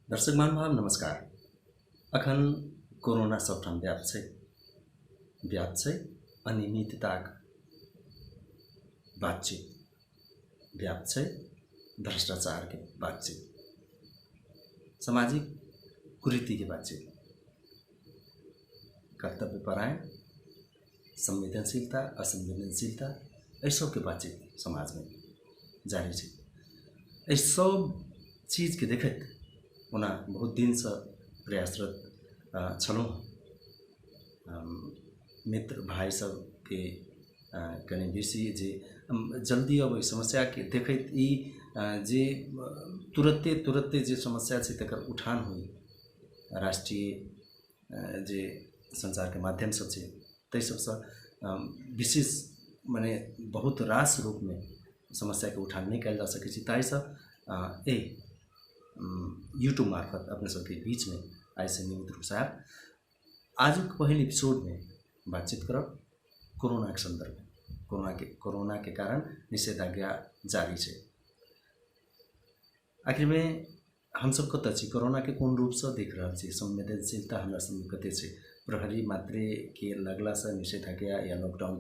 दर्शक महानुभाव नमस्कार। अखन कोरोना सबठाम व्याप्त छै, व्याप्त छै अनियमितताक बातचीत, व्याप्त छै भ्रष्टाचारके बातचीत, सामाजिक कुरीतिके बातचीत, कर्तव्य परायण, संवेदनशीलता, असंवेदनशीलता, एहि सबके बातचीत समाजमे जारी छै। एहि सब चीजके देखैत ओना बहुत दिनसँ प्रयासरत छलहुँ, मित्र भाइ सबके कनि बेसी जे जल्दी अब एहि समस्याके देखैत ई जे तुरते तुरते जे समस्या छै तकर उठान होइ, राष्ट्रीय जे संचारके माध्यम सब छै ताहि सबसँ विशेष मने बहुत रास रूपमे समस्याके उठान नहि कयल जा सकै छै, ताहिसँ एहि यूट्यूब मार्फत अपने सबके बीचमे आइसँ नियमित रूपसँ आयब। आजुक पहिल एपिसोडमे बातचीत करब कोरोनाके सन्दर्भमे। कोरोनाके कारण निषेधाज्ञा जारी छै। आखिरमे हमसब कतऽ छी, कोरोनाके कोन रूपसँ देख रहल छी, संवेदनशीलता हमरा सबमे कते छै, प्रहरी मात्रेके लगलासँ निषेधाज्ञा या लॉकडाउन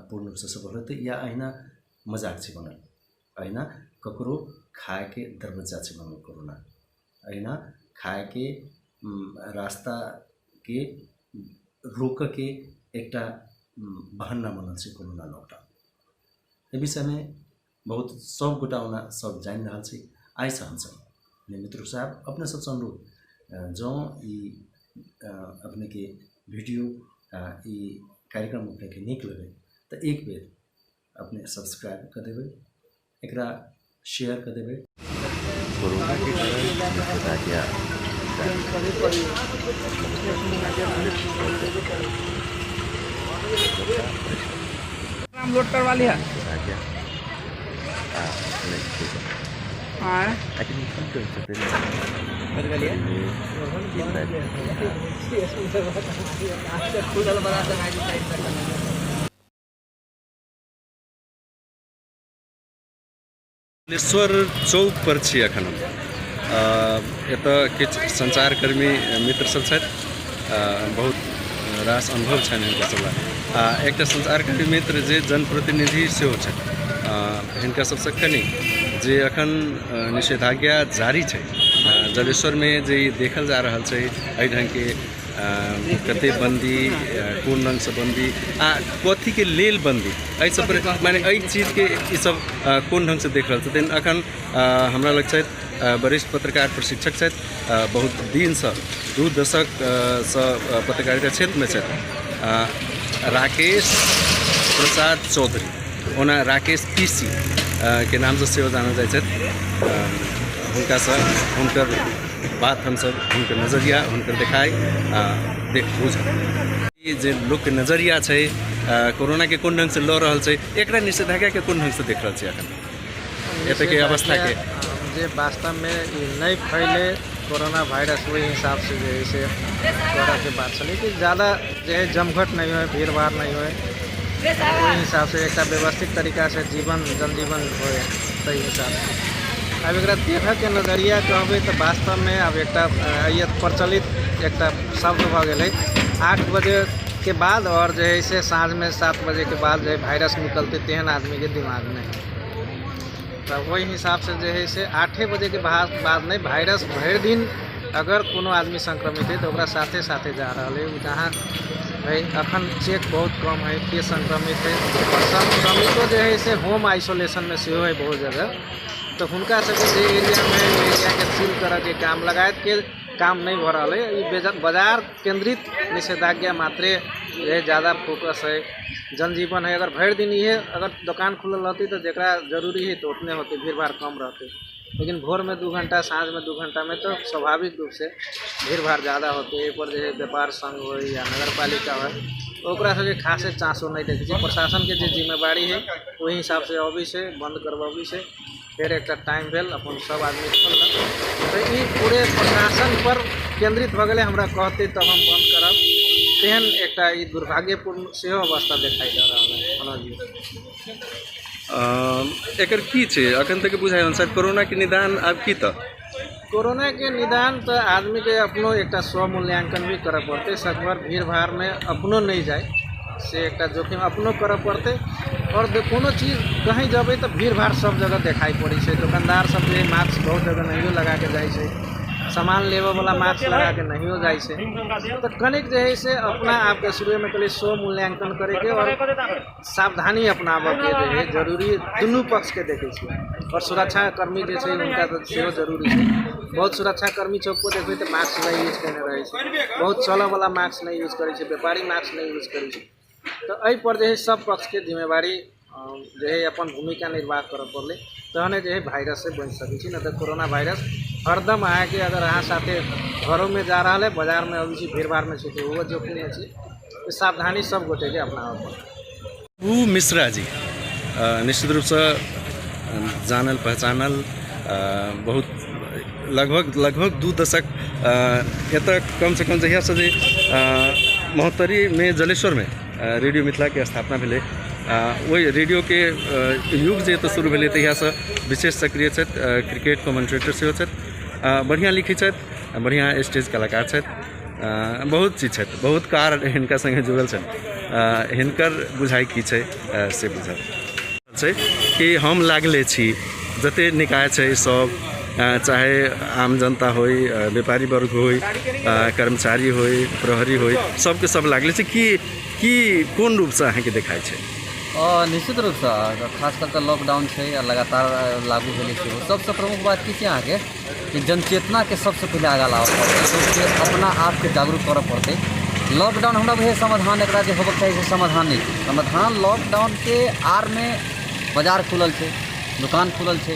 पूर्ण रूपसँ सफल होतै या अहिना मजाक छै बनल, अहिना ककरो खायके दरबज्जा छै बनल कोरोना, अहिना खायके रास्ताके रोकऽके एकटा बहन्ना बनल छै कोरोना लॉकडाउन। एहि विषयमे बहुत सब गोटा ओना सब जानि रहल छी। आइसँ हमसब नियमित रूपसँ आयब। अपने सबसँ अनुरोध, जँ ई अपनेके वीडियो ई कार्यक्रम अपनेके नीक लगै तऽ एक बेर अपने सब्सक्राइब कऽ देबै, एकरा शेयर कऽ देबै। कोरोना के कारण निषेधाज्ञा जारी, हम लोड करवा लिया। निषेधाज्ञा आ नहि खुजल। हाँ आखिर की कहि सकैत जलेश्वर चौक पर छी अखन हम। एतऽ किछु संचारकर्मी मित्र सब छथि, बहुत रास अनुभव छनि हिनका सब लग। आ एकटा संचारकर्मी मित्र जे जनप्रतिनिधि सेहो छथि, हिनका सबसँ कनि जे अखन निषेधाज्ञा जारी छै जलेश्वरमे, जे ई देखल जा रहल छै एहि ढङ्गके कते बन्दी, कोन ढङ्गसँ बन्दी आ कथीके लेल बन्दी, एहि सब पर माने एहि चीजके ई सब कोन ढङ्गसँ देख रहल छथिन। अखन हमरा लग छथि वरिष्ठ पत्रकार प्रशिक्षक छथि, बहुत दिनसँ 2 दशकसँ पत्रकारिता क्षेत्रमे छथि, राकेश प्रसाद चौधरी, ओना राकेश पीसी के नामसँ सेहो जानल जाइ छथि। हुनकासँ हुनकर बात हमसब हुनकर नजरिया हुनकर देखाइ देख बुझब। ई जे लोकके नजरिया छै कोरोनाके कोन ढङ्गसँ लऽ रहल छै, एकरा निषेधाज्ञाके कोन ढङ्गसँ देख रहल छै अखन एतऽके अवस्थाके? जे वास्तवमे ई नहि फैले कोरोना वायरस, ओहि हिसाबसँ जे है से करऽके बात छलै कि ज्यादा जे है जमघट नहि होइ, भीड़ भाड़ नहि होइ, ओहि हिसाबसँ एकटा व्यवस्थित तरीकासँ जीवन जनजीवन होइ, ताहि हिसाबसँ। आब एकरा देखऽके नजरिया कहबै तऽ वास्तवमे आब एकटा प्रचलित एकटा शब्द भऽ गेलै, 8 बजेके बाद आओर जे है से साँझमे 7 बजेके बाद जे वायरस निकलतै तेहन आदमीके दिमागमे। तऽ ओहि हिसाबसँ जे है से 8 बजेके बाद नहि, वायरस भरि दिन अगर कोनो आदमी संक्रमित है तऽ ओकरा साथे साथे जा रहल है। जहाँ है अखन चेक बहुत कम है के संक्रमित है, और संक्रमितो जे है से होम आइसोलेशनमे सेहो है बहुत जगह, तऽ हुनका सबके जे एरियामे है ओहि एरियाके सील करऽके काम लगायतके काम नहि भऽ रहल है। ई बाजार केंद्रित निषेधाज्ञा मात्रे जे है ज़्यादा फोकस है, जनजीवन है। अगर भरि दिन इहे अगर दोकान खुलल रहतै तऽ जकरा जरूरी है तऽ उतने होतै, भीड़ भाड़ कम रहतै, लेकिन भोरमे 2 घंटा साँझमे 2 घंटामे तऽ स्वाभाविक रूपसँ भीड़ भाड़ ज़्यादा होतै। एहिपर जे है व्यापार संघ होइ या नगर पालिका होइ, ओकरा सबके खासे चांसो नहि देखै छियै। प्रशासनके जे जिम्मेवारी है ओहि हिसाबसँ अबै छै, बन्द करबबै छै, फेर एकटा टाइम भेल अपन सब आदमी खोललक। तऽ ई पूरे प्रशासन पर केंद्रित भऽ गेलै, हमरा कहतै तब हम बन्द करब, तेहन एकटा ई दुर्भाग्यपूर्ण सेहो अवस्था देखाइ दऽ रहल है। मनोज जी, एकर की छै अखन तक बुझाइ अनुसार कोरोनाके निदान आब की तऽ? कोरोनाके निदान तऽ आदमीके अपनो एकटा स्वमूल्यांकन भी करऽ पड़तै। सकभर भीड़ भाड़मे अपनो नहि जाइ, से एकटा जोखिम अपनो करऽ पड़तै। आओर कोनो चीज कहीँ जेबै तऽ भीड़ भाड़ सब जगह देखाइ पड़ै छै। दोकानदार सब जे मास्क बहुत जगह नहियो लगाके जाइ छै, सामान लेबऽवला मास्क लगाके नहियो जाइ छै। तऽ कनिक जे हइ से अपना आपके शुरुएमे कहलियै स्वमूल्यांकन करैके आओर सावधानी अपनाबऽके जे हइ जरूरी दुनू पक्षके देखै छियै। आओर सुरक्षाकर्मी जे छै हुनका तऽ सेहो जरूरी छै। बहुत सुरक्षाकर्मी चौकपर देखबै तऽ मास्क नहि यूज केने रहै छै, बहुत चलऽवला मास्क नहि यूज करै छै, व्यापारी मास्क नहि यूज करै छै। तऽ एहिपर जे हइ सब पक्षके जिम्मेवारी जे हइ अपन भूमिका निर्वाह करऽ पड़लै, तहने जे हइ वायरससँ बचि सकै छी। नहि तऽ कोरोना वायरस हरदम अहाँके अगर अहाँ साथे घरोमे जा रहल है, बाजारमे अबै छी, भीड़ भाड़मे छी, तऽ ओहो जोखिममे छी। सावधानी सब गोटेके अपनाबऽ पड़तै। उ मिश्रा जी निश्चित रूपसँ जानल पहचानल, बहुत लगभग लगभग 2 दशक एतऽ कमसँ कम जहियासँ जे महोत्तरीमे जलेश्वरमे रेडियो मिथिलाके स्थापना भेलै, ओहि रेडियोके युग जे एतऽ शुरू भेलै तहियासँ विशेष सक्रिय छथि। क्रिकेट कमेंटेटर सेहो छथि, बढ़िआँ लिखै छथि, बढ़िआँ स्टेज कलाकार छथि, बहुत चीज छथि, बहुत कार्य हिनका सङ्गे जुड़ल छनि। हिनकर बुझाइ की छै से बुझल छै कि हम लागले छी। जते निकाय छै सब, चाहे आम जनता होइ, व्यापारी वर्ग होइ, कर्मचारी होइ, प्रहरी होइ, सबके सब लागले छै। की की कोन रूपसँ अहाँके देखाइ छै? निश्चित रूपसँ खास कऽ कऽ लॉकडाउन छै आ लगातार लागू भेलै सेहो। सबसँ प्रमुख बात की छै अहाँके कि जनचेतनाके सबसँ पहिले आगाँ लाबऽ पड़तै, लोकके अपना आपके जागरूक करऽ पड़तै। लॉकडाउन हमरा बुझाइए समाधान एकरा जे होबऽके चाही से समाधान नहि छै। समाधान लॉकडाउनके आड़मे बाजार खुलल छै, दोकान खुलल छै,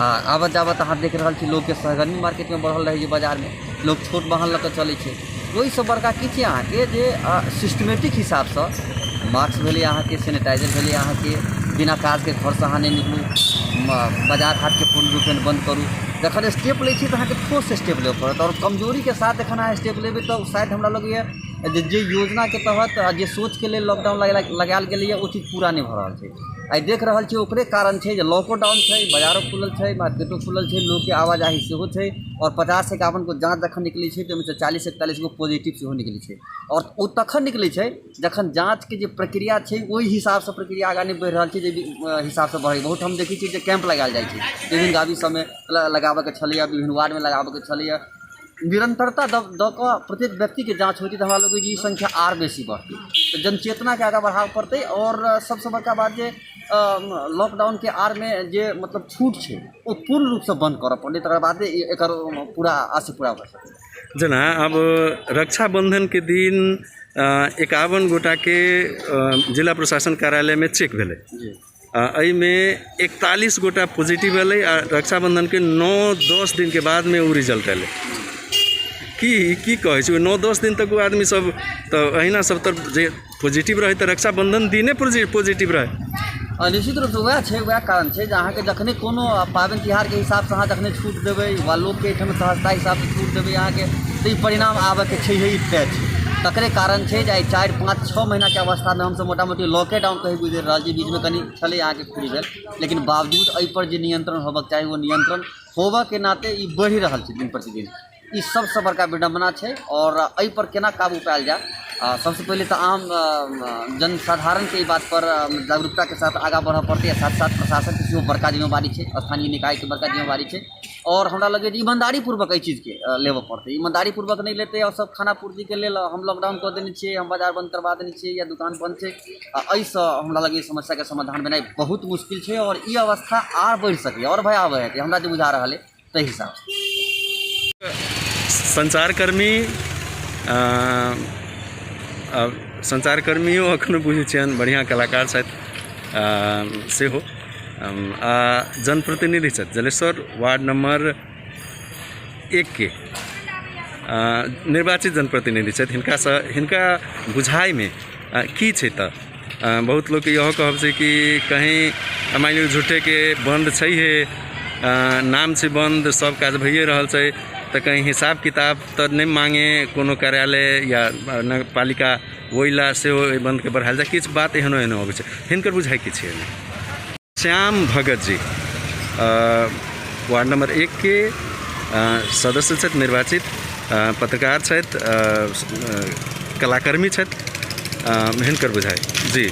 आ आबत जाबत अहाँ देख रहल छी लोकके सरगर्मी मार्केटमे बढ़ल रहै छै, बाजारमे लोक छोट वाहन लऽ कऽ चलै छै। ओहिसँ बड़का की छै अहाँके जे सिस्टमेटिक हिसाबसँ मास्क भेलै अहाँके, सेनिटाइजर भेलै अहाँके, बिना काजके घरसँ अहाँ नहि निकलू, बाजार हाटके पूर्ण रूपेण बन्द करू। जखन स्टेप लै छी तऽ अहाँके ठोस स्टेप लेबऽ पड़त, आओर कमजोरीके साथ जखन अहाँ स्टेप लेबै तऽ शायद हमरा लगैए जे जे योजनाके तहत आ जे सोचके लेल लॉकडाउन लगायल गेलैए ओ चीज पूरा नहि भऽ रहल छै। आइ देख रहल छी ओकरे कारण छै जे लॉकोडाउन छै, बाजारो खुलल छै, मार्केटो खुलल छै, लोकके आवाजाही सेहो छै, आओर 50-51 गो जाँच जखन निकलै छै तऽ ओहिमे 40-41 गो पॉजिटिव सेहो निकलै छै। आओर ओ तखन निकलै छै जखन जाँचके जे प्रक्रिया छै ओहि हिसाबसँ प्रक्रिया आगाँ नहि बढ़ि रहल छै जे हिसाबसँ बढ़ै। बहुत हम देखै छियै जे कैम्प लगायल जाइ छै विभिन्न गाड़ी सबमे लगाबऽके छलैए, विभिन्न वार्डमे लगाबऽके छलैए। निरन्तरता दऽ कऽ प्रत्येक व्यक्तिके जाँच होइतै तऽ हमरा लगैए जे ई संख्या आर बेसी बढ़तै। तऽ जनचेतनाके आगाँ बढ़ाबऽ पड़तै। आओर सबसँ बड़का बात जे लॉकडाउनके आड़मे जे मतलब छूट छै ओ पूर्ण रूपसँ बन्द करऽ पड़तै, तकर बादे एकर पूरा आशय पूरा भऽ सकतै। जेना अब रक्षाबन्धनके दिन 51 गोटाके जिला प्रशासन कार्यालयमे चेक भेलै, एहिमे 41 गोटा पॉजिटिव एलै आ रक्षाबन्धनके 9-10 दिनके बादमे ओ रिजल्ट एलै। की की कहै छै, 9-10 दिन तक ओ आदमी सब तऽ अहिना सब तऽ जे पॉजिटिव रहै तऽ रक्षाबन्धन दिने पॉजिटिव रहै। निश्चित रूपसँ वएह छै, वएह कारण छै जे अहाँके जखने कोनो पाबनि तिहारके हिसाबसँ अहाँ जखने छूट देबै वा लोकके एहिठाम सहजता हिसाबसँ छूट देबै अहाँके, तऽ ई परिणाम आबऽके छैहे, ई तय छै। तकरे कारण छै जे आइ 4, 5, 6 महीनाके अवस्थामे हमसब मोटामोटी लॉकेडाउन कहि गुजरि रहल छी। बीचमे कनि छलै अहाँके फ्री भेल, लेकिन बावजूद एहिपर जे नियन्त्रण होबऽके चाही ओ नियन्त्रण होबऽके नाते ई बढ़ि रहल छै दिन प्रतिदिन। ई सबसँ बड़का विडम्बना छै। आओर एहिपर केना काबू पायल जाय, सबसँ पहिले तऽ आम जनसाधारणके ई बातपर जागरूकताके साथ आगाँ बढ़ऽ पड़तै, आ साथ साथ प्रशासनके सेहो बड़का जिम्मेवारी छै, स्थानीय निकायके बड़का जिम्मेवारी छै। आओर हमरा लगैए जे ईमानदारीपूर्वक एहि चीजके लेबऽ पड़तै। ईमानदारीपूर्वक नहि लेतै आओर सब खाना पूर्तिके लेल हम लॉकडाउन कऽ देने छियै, हम बाजार बन्द करबा देने छियै या दोकान बन्द छै, आ एहिसँ हमरा लगैए समस्याके समाधान भेनाइ बहुत मुश्किल छै। आओर ई अवस्था आर बढ़ि सकैए, आओर भयावह हेतै हमरा जे बुझा रहल अइ ताहि हिसाबसँ। संचारकर्मी संचारकर्मियो एखनो बुझै छियनि बढ़िआँ कलाकार छथि सेहो, आ जनप्रतिनिधि छथि। जलेश्वर वार्ड नम्बर 1 के निर्वाचित जनप्रतिनिधि छथि। हिनकासँ हिनका बुझाइमे की छै तऽ बहुत लोकके इहो कहब छै कि कहीँ मानि लियौ झूठेके बन्द छैहे, नाम छै बन्द, सब काज भइए रहल छै, तऽ कहीँ हिसाब किताब तऽ नहि माँगे कोनो कार्यालय या नगरपालिका, ओहि लए सेहो एहि बन्दके बढ़ायल जाय। किछु बात एहनो एहनो अबै छै। हिनकर बुझाइ की छै? श्याम भगत जी वार्ड नम्बर 1 के सदस्य छथि, निर्वाचित पत्रकार छथि, कलाकर्मी छथि, हिनकर बुझाइ। जी,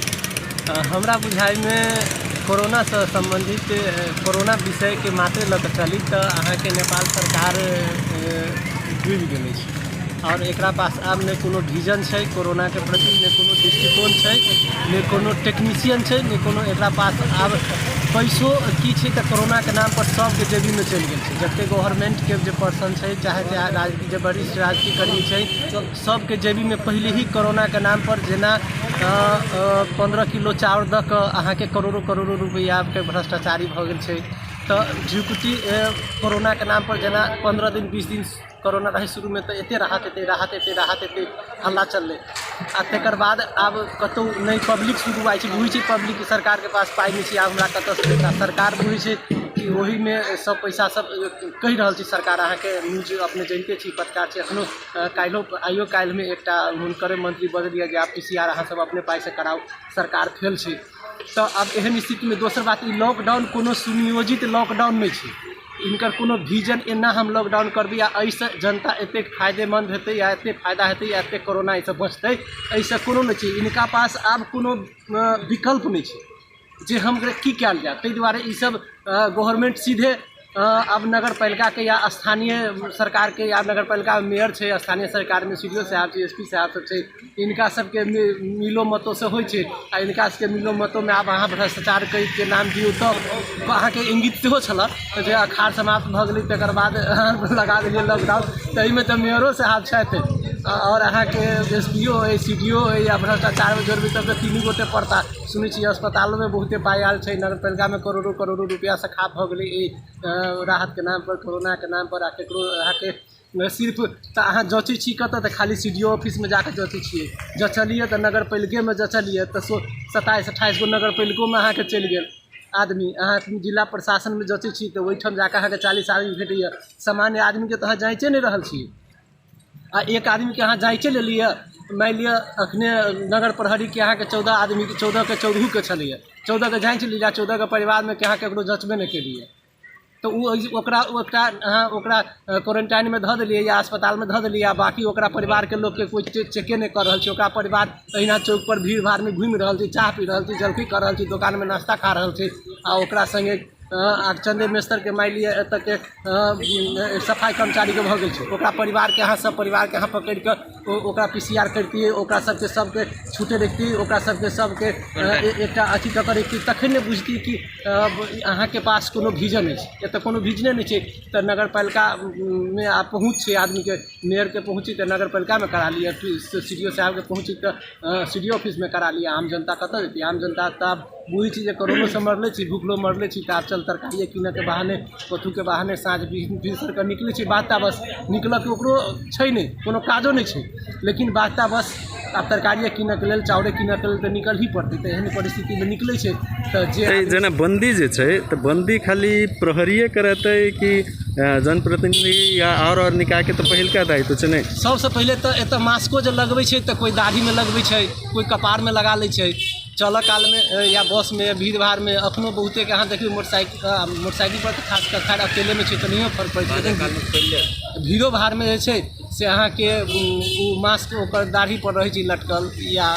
हमरा बुझाइमे कोरोनासँ सम्बन्धित कोरोना विषयके मात्रे लऽ कऽ चली तऽ अहाँके नेपाल सरकार डूबि गेल अछि आओर एकरा पास आब नहि कोनो विजन छै कोरोनाके प्रति, नहि कोनो दृष्टिकोण छै, नहि कोनो टेक्नीशियन छै, नहि कोनो एकरा पास आब पैसो की छै। तऽ कोरोनाके नामपर सबके जेबीमे चलि गेल छै। जतेक गवर्नमेन्टके जे पर्सन छै, चाहे चाहे जे वरिष्ठ राजनीतिक कर्मी छै, सबके जेबीमे पहिले ही कोरोनाके नामपर जेना 15 किलो चाउर दऽ कऽ अहाँके करोड़ो करोड़ो रुपैआके भ्रष्टाचारी भऽ गेल छै। तऽ झुकुटी कोरोनाके नामपर जेना 15 दिन 20 दिन कोरोना रहै शुरूमे तऽ एते राहत एतै, राहत एतै, राहत एतै, हल्ला चललै आ तकर बाद आब कतहु नहि पब्लिक सुनवाइ छै। बुझै छै पब्लिक सरकारके पास पाइ नहि छै, आब हमरा कतऽसँ देता? सरकार बुझै छै कि ओहिमे सब पैसा सब कहि रहल छै सरकार। अहाँके न्यूज अपने जनिते छी, पत्रकार छी। एखनो काल्हिओ आइयो काल्हिमे एकटा हुनकरे मंत्री बजलियै जे आब PCR अहाँ सब अपने पाइसँ कराउ, सरकार फेल छै। तऽ आब एहन स्थितिमे दोसर बात, ई लॉकडाउन कोनो सुनियोजित लॉकडाउन नहि छै। हिनकर कोनो विजन एना हम लॉकडाउन करबै आ एहिसँ जनता एतेक फायदेमन्द हेतै या एतेक फायदा हेतै या एतेक कोरोना एहिसँ बचतै, एहिसँ कोनो नहि छै। हिनका पास आब कोनो विकल्प नहि छै जे हम की कयल जाय। ताहि दुआरे ईसब गवर्नमेंट सीधे आब नगरपालिकाके या स्थानीय सरकारके या नगरपालिकामे मेयर छै, स्थानीय सरकारमे CDO साहब छै, SP साहब सब छै, हिनका सबके मिलो मतोसँ होइ छै आ हिनका सबके मिलो मतोमे आब अहाँ भ्रष्टाचार के नाम दियौ तऽ अहाँके इंगित सेहो छलऽ जे अखाड़ समाप्त भऽ गेलै तकर बाद अहाँ लगा देलियै लॉकडाउन। ताहिमे तऽ मेयरो साहब छथि आओर अहाँके SPO अइ, CDO अइ या भ्रष्टाचारमे जोड़बै तब तऽ तीनू गोटे पड़ता। सुनै छियै अस्पतालोमे बहुते पाइ आयल छै, नगरपालिकामे करोड़ो करोड़ो रुपैआसँ खाप भऽ गेलै ई राहतके नामपर, कोरोनाके नामपर। आ ककरो अहाँके सिर्फ तऽ अहाँ जँचै छी कतऽ? तऽ खाली CDO ऑफिसमे जाकऽ जँचै छियै। जँचलियै तऽ नगरपालिकेमे जँचलियै तऽ 27 28 गो नगरपालिकोमे अहाँके चलि गेल आदमी। अहाँ जिला प्रशासनमे जँचै छी तऽ ओहिठाम जाकऽ अहाँके 40 आदमी भेटैए। सामान्य आदमीके तऽ अहाँ जाँचे नहि रहल छी आ एक आदमीके अहाँ जाँचे लेलियै। मानि लिअ अखने नगर प्रहरीके अहाँके 14 आदमीके 14 के 14 छलैए, 14 के जाँचि लिअ, 14 के परिवारमे के अहाँ ककरो जँचबे नहि केलियै तऽ ओ ओकरा ओकरा अहाँ ओकरा क्वारेंटाइनमे धऽ देलियै या अस्पतालमे धऽ देलियै आ बाँकी ओकरा परिवारके लोकके कोइ चेके नहि कऽ रहल छै। ओकरा परिवार एहिना चौकपर भीड़ भाड़मे घुमि रहल छै, चाह पी रहल छै, जलखै कऽ रहल छै, दोकानमे नाश्ता खा रहल छै आ ओकरा सङ्गे चन्दे मेस्तरके मानि लिअ एतऽके सफाइ कर्मचारीके भऽ गेल छै। ओकरा परिवारके अहाँ सब परिवारके अहाँ पकड़िकऽ ओकरा PCR करितियै, ओकरा सबके सबके छूटे रखतियै, ओकरा सबके सबके एकटा अथी कऽ कऽ रखतियै, तखन ने बुझतियै कि अहाँके पास कोनो विजन अछि। एतऽ कोनो विजने नहि छै तऽ नगरपालिकामे आब पहुँच छै आदमीके, मेयरके पहुँच छै तऽ नगरपालिकामे करा लिअ, CDO साहबके पहुँच छै तऽ CDO ऑफिसमे करा लिअ। आम जनता कतऽ जेतै? आम जनता तऽ आब बुझै छी जे कोरोनोसँ मरले छी, भूखलो मरले छी, तऽ आब चल तरकारिए कीनऽके बहाने, कथूके बहाने साँझ भिनसरके निकलै छै। बात बस निकलऽके ओकरो छै नहि, कोनो काजो नहि छै, लेकिन बात बस आब तरकारिए कीनऽके लेल, चाउरे कीनऽके लेल तऽ निकल ही पड़तै। तऽ एहन परिस्थितिमे निकलै छै तऽ जे जेना बन्दी जे छै तऽ बन्दी खाली प्रहरिए करेतै कि जनप्रतिनिधि या आओर निकायके तऽ पहिलका दायित्व छै नहि? सबसँ पहिले तऽ एतऽ मास्को जे लगबै छै तऽ कोइ दाढ़ीमे लगबै छै, कोइ कपारमे लगा लै छै। चलऽ कालमे या बसमे भीड़ भाड़मे एखनो बहुतेके अहाँ देखियौ मोटरसाइकिल पर तऽ खास कऽ खैर अकेलेमे छै तऽ नहियो फर्क पड़ै छै, लेकिन भीड़ो भाड़मे जे छै से अहाँके ओ मास्क ओकर दाढ़ी पर रहै छै लटकल या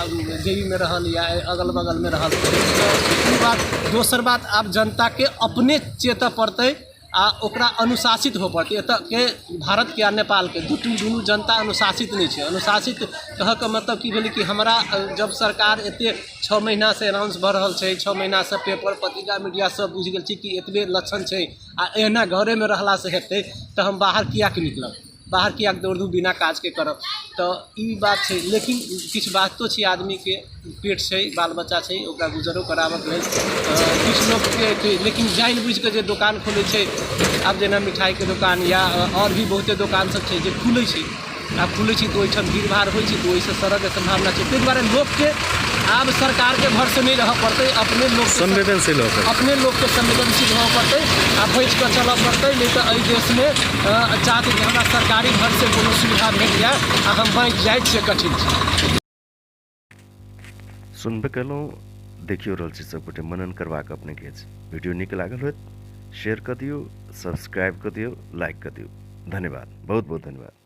जेबीमे रहल या अगल बगलमे रहल। तऽ ई बात। दोसर बात, आब जनताके अपने चेतऽ पड़तै आ ओकरा अनुशासित होबऽ पड़तै। एतऽके भारतके आ नेपालके दुनू जनता अनुशासित नहि छै। अनुशासित कहऽके मतलब की भेलै कि हमरा जब सरकार एते 6 महीनासँ अनाउंस भऽ रहल छै, 6 महीनासँ पेपर पत्रिका मीडिया सब बुझि गेल छै कि एतबे लक्षण छै आ एहिना घरेमे रहलासँ हेतै, तऽ हम बाहर किएक निकलब, बाहर किएक दौड़ धूप बिना काजके करब? तऽ ई बात छै। लेकिन किछु बातो छै, आदमीके पेट छै, बाल बच्चा छै, ओकरा गुजरो कराबऽके लेल किछु लोकके, लेकिन जानि बुझिकऽ जे दोकान खोलै छै, आब जेना मिठाइके दोकान या आओर भी बहुते दोकान सब छै जे खुलै छै, आब खुलै छै तऽ ओहिठाम भीड़ भाड़ होइ छै तऽ ओहिसँ सड़कके सम्भावना छै। ताहि दुआरे लोकके आब सरकारके भरोसे नहि रहऽ पड़तै, अपने लोक संवेदनशील होकर अपने लोकके संवेदनशील होबऽ पड़तै आ बचि कऽ चलऽ पड़तै। नहि तऽ एहि देशमे चाहतै कि हमरा सरकारी घरसँ कोनो सुविधा भेट जाय आ हम बचि जाइ छियै, कठिन छै। सुनबे कयलहुँ, देखियो रहल छी सबगोटे, मनन करबाक अपनेके अछि। वीडियो नीक लागल होयत शेयर कऽ दियौ, सब्सक्राइब कऽ दियौ, लाइक कऽ दियौ। धन्यवाद, बहुत बहुत धन्यवाद।